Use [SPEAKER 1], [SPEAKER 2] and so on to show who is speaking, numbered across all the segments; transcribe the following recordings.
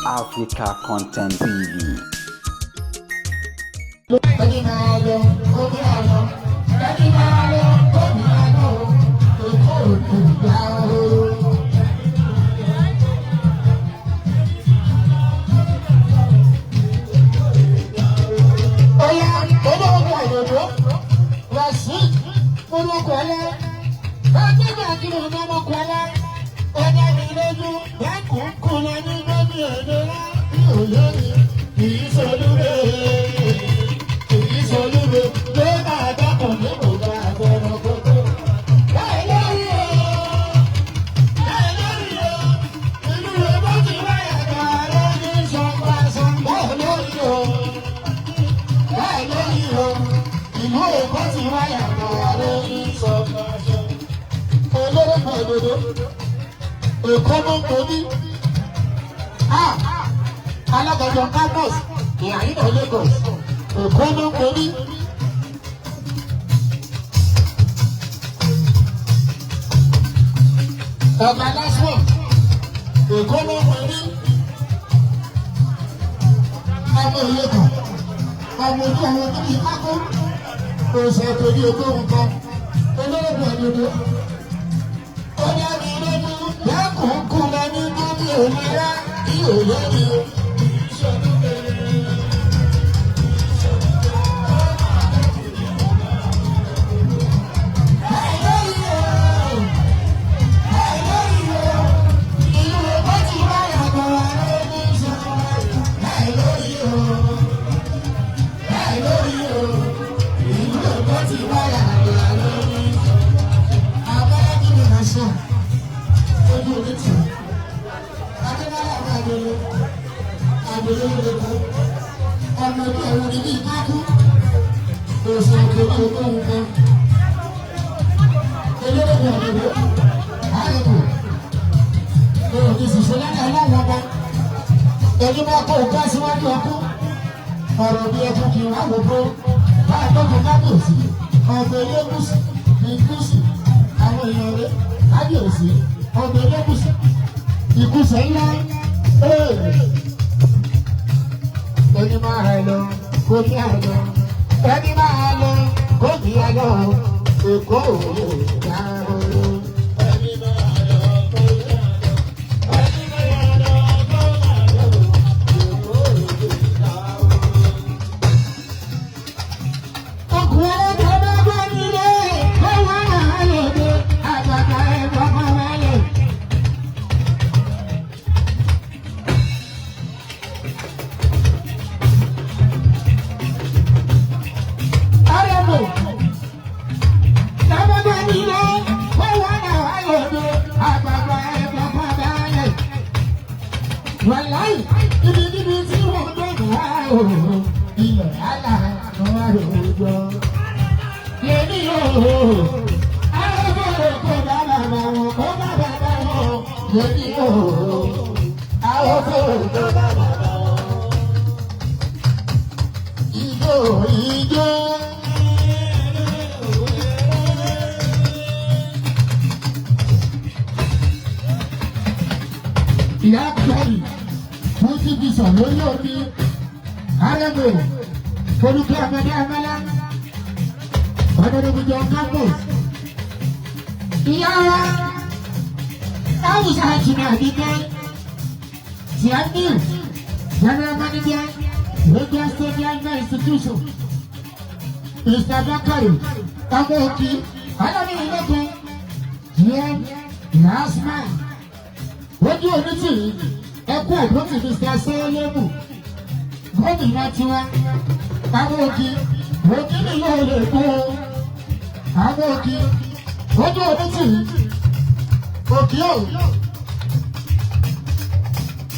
[SPEAKER 1] Africa Content TV.
[SPEAKER 2] Ẹni máa lọ, omi àlọ́. Ẹni máa lọ, omi àlọ́. Èkó òkú gbà ó. Ọya olóògùn àyọ̀dọ́, Rasheed Olókùnrin, ọjọ́ ìgbàgbọ́ ọmọkùnrin, ọjà mi lójú, ẹkùnkùn lọ ní gómìnà ẹ̀dọ́rà bí òye kì í solúre, kì í solúre, ló máa dákun ní kò bá àgbọ̀nà gbogbo. Láì lórí o, láì lórí o, ìlú Èkó ti wáyà kan lórí sọ̀pàṣọ̀, láì lórí o láì lórí o ìlú Èkó ti wáyà kan lórí sọ̀pàṣọ̀. Olóró kan òdodo, Èkó ló ń torí. Alágbàjọ campus ìhàyínà Lagos, Èkó ló ń torí. Ọ̀gá lásán, Èkó ló ń torí. Ọmọ ìlẹ́kọ̀ọ́ ọmọ ojú àwọn tó ní kákó oṣù torí ogóhùn kan olóògùn òdodo ó dá mi lójú lẹ́kùnkùn lọ ní gómìnà òmìnira kí òye mi. Ẹni bá kó o ká síwájú ọkú, ọ̀rọ̀ bí ẹkún kì í wá wò ó, bá a tọ́jú kábíyèsí, ọ̀bẹ elégùsì ní gúúsì, àwọn èèyàn rẹ̀ kábíyèsí, ọ̀bẹ elégùsì, ìkúsẹ̀ ńlá, ẹni máa lọ kó ní àlọ, ẹni máa lọ kó ní àlọ, Èkó ò lè dá o. Ẹni máa lọ kó ní àlọ, ẹni máa lọ kó ní àlọ, Èkó ò lè dá o. Ọkùnrin tó bá gbọ́ nílé, kó wá lòdì, àgbàgbà ẹ̀gbọ́n kan wálé. Arẹ́bù, lábọ́gbọ́ nílé, kó wá lòdì, àgbàgbà ẹ̀gbọ́n kan wálé. Wàláì, ibi níbi tí wọ́n gbẹ̀rù wá o, ilẹ̀ àlà wà lójó. Lèmi o, àwọn kò bá bàbá wọn, kò bá bàbá wọn. Lèmi o, àwọn kò bá bàbá wọn. Ijó ijó. Ìyá Kẹ́rì fún tíbi sàn lórí omi. Arẹ́gbò Folúkẹ́ Ọmọdé Amẹ́lá. Ọ̀dọ́dọ́gbùjọ Campos. Ìyá wa Áwùsá Jìnnà Àbíkẹ́. Tiamiu General Manager Lagos State Life Institution. Mr. Bakari Ọmọ Òkì Ọlọ́run Ìlọ́kun. GM Last Man ojú onítì ẹkú òdòtì Mr. Sẹ́lẹ̀mù gómìnà tiwa àwọn òkì òkì nìyẹn ò lè kú o àwọn òkì ojú onítì òkì ò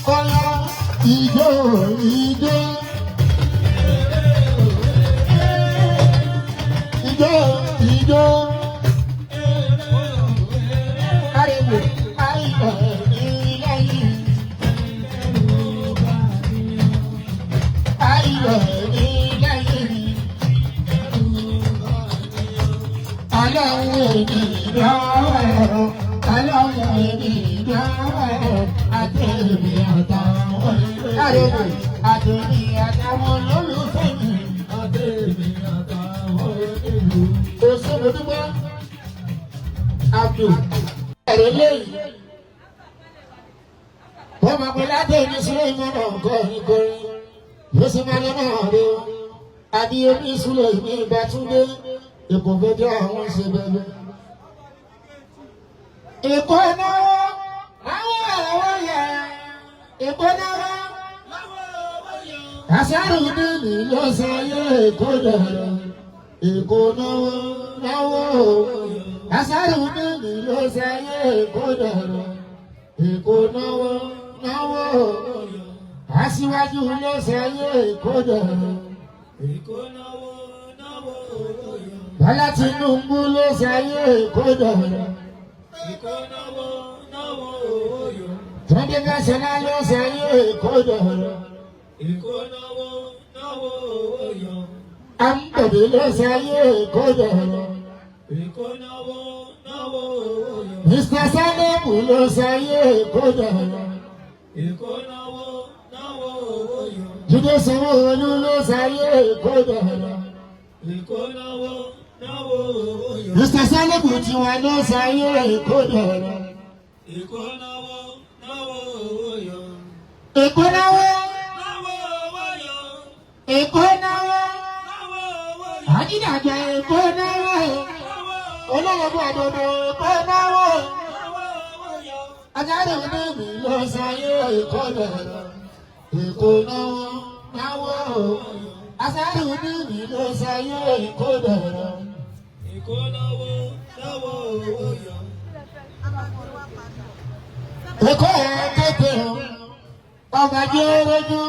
[SPEAKER 2] kọlá ìjó ìjó ìjó ìjó ariwo ayọ̀ ilé yìí. Ayọ̀ ilé yìí. Ọlọ́run èmi lọ́wọ́ ọlọ́run èmi lọ́wọ́ àtẹ̀mí àtàwọn. Àrèlè àtẹ̀mí àtàwọn olólùfẹ́ mi.
[SPEAKER 3] Àtẹ̀mí àtàwọn onílù.
[SPEAKER 2] Kò sí mo dúpẹ́. Abdul àrèlè yìí. Wọ́n máa pe látẹ̀mí sílẹ̀ ìmọ̀nà kọrin kọrin. Ló sì máa lọ náà rí o. Adéyẹmí Súlẹ̀ ní Ìbátúndé. Èkó fẹjọ́ àwọn ṣe bẹ̀rẹ̀. Èkó náwó náwó àwọn yẹ. Èkó náwó.
[SPEAKER 3] Láwọn owó yọ.
[SPEAKER 2] Àṣàrùdìní ló sọ yé Èkó dọ̀rọ̀. Èkó náwó náwó. Àṣàrùdìní ló sọ yé Èkó dọ̀rọ̀. Èkó náwó náwó. Aṣíwájú ló sọ yé Èkó dọ̀rọ̀.
[SPEAKER 3] Èkó náwó náwó owó yọ.
[SPEAKER 2] Bọ́lá Tinubu ló sọ yé Èkó dọ̀rọ̀.
[SPEAKER 3] Èkó náwó náwó owó yọ.
[SPEAKER 2] Túndé Fáṣọlá ló sọ yé Èkó dọ̀rọ̀.
[SPEAKER 3] Èkó náwó náwó owó yọ.
[SPEAKER 2] Àǹbọ̀dé ló sọ yé Èkó dọ̀rọ̀.
[SPEAKER 3] Èkó náwó náwó owó yọ.
[SPEAKER 2] Mr. Sálẹ̀mù ló sọ yé Èkó dọ̀rọ̀.
[SPEAKER 3] Èkó náwó náwó owó yọ.
[SPEAKER 2] Jídé Sanwó-Olú ló sọ yé Èkó dọ̀rọ̀.
[SPEAKER 3] Èkó náwó náwó owó yọ.
[SPEAKER 2] Mr. Sálẹ̀mù tiwa ló sọ yé Èkó dọ̀rọ̀.
[SPEAKER 3] Èkó náwó náwó owó yọ.
[SPEAKER 2] Èkó náwó,
[SPEAKER 3] Náwó owó yọ.
[SPEAKER 2] Èkó náwó,
[SPEAKER 3] Náwó owó yọ.
[SPEAKER 2] Àjídàgbà Èkó náwó,
[SPEAKER 3] Náwó owó
[SPEAKER 2] olóògbé àdòdò Èkó náwó.
[SPEAKER 3] náwó owó yọ.
[SPEAKER 2] Ajáde onímì ló sọ yé Èkó dọ̀rọ̀. Èkó náwó náwó. Ajáde onímì ló sọ yé Èkó dọ̀rọ̀.
[SPEAKER 3] Èkó náwó náwó owó yọ.
[SPEAKER 2] Èkó ẹ̀ kéde o, ọba jẹ́ orójú.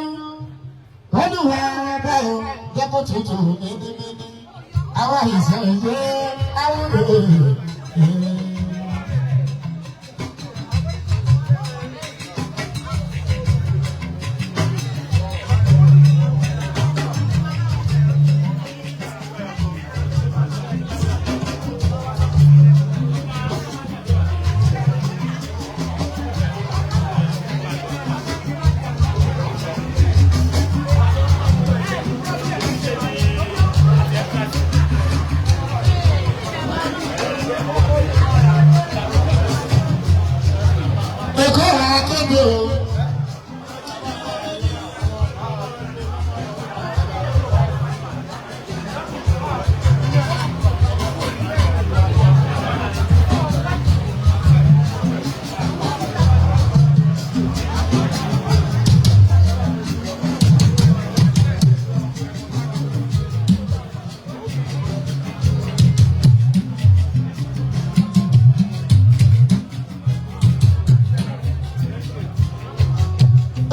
[SPEAKER 2] Olúwa bá o, jẹ́ kó tutù mímímí. Àwa ìṣẹ̀yẹ awúrò. Èkó ẹ̀ kéde o.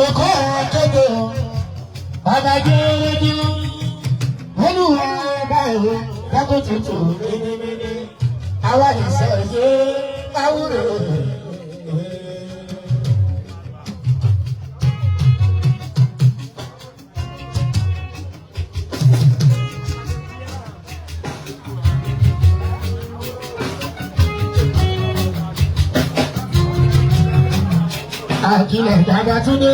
[SPEAKER 2] Èkó ẹ̀ kéde o. Ọba jẹ́ orójú. Olúwa bá o, jẹ́ kó tutù mímímí. Àwa ìṣẹ̀yẹ awúrò. Àkìlẹ̀ Babátúndé.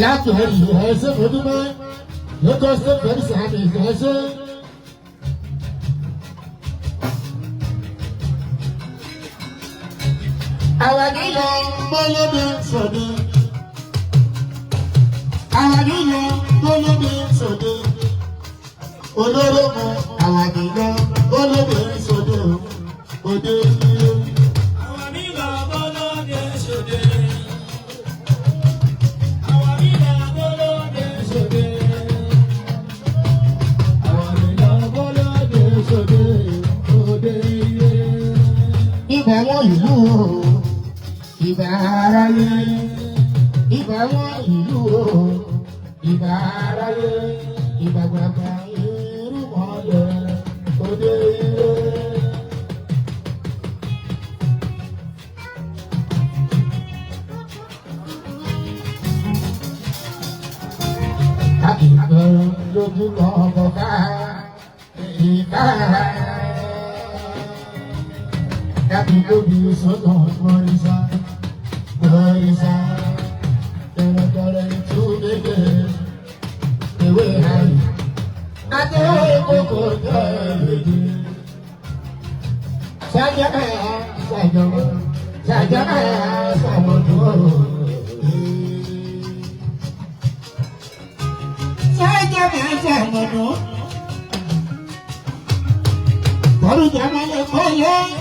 [SPEAKER 2] Láti ẹ̀yìn ẹ̀ṣẹ̀ fojúmọ́, Lagos State Police Service ẹ̀ṣẹ̀. Àwọn nílò gbólóbi sòdì. Àwọn nílò gbólóbi sòdì. Olóró mu àwọn nílò gbólóbi sòdì. Òde ilé.
[SPEAKER 3] Àwọn mi là bọ́lọ́dẹ ṣòde. Àwọn mi là bọ́lọ́dẹ ṣòde. Àwọn mi là bọ́lọ́dẹ ṣòde. Òde ilé.
[SPEAKER 2] Ìbà wọn ìlú o, ìbà aráyé. Ìbà wọn ìlú o, ìbà aráyé. Ìbà gbàgbà irú mọ́lẹ̀ òde. Dojú kọ ọkọ̀ ká ìka. Dábì lóbi sọ́nà mọ́rísá mọ́rísá. Tẹ̀rẹ̀tẹ̀rẹ̀ ìtú méje ewé ayò. Adéwé kókò jẹ́ èdè. Ṣáájọ́ ṣàjọ́ ṣàjọ́ ṣàmọ̀dún. Ṣáájọ́ ṣàmọ̀dún. Bọ́lú jẹ́ mọ́lẹ̀ mọ́lẹ̀.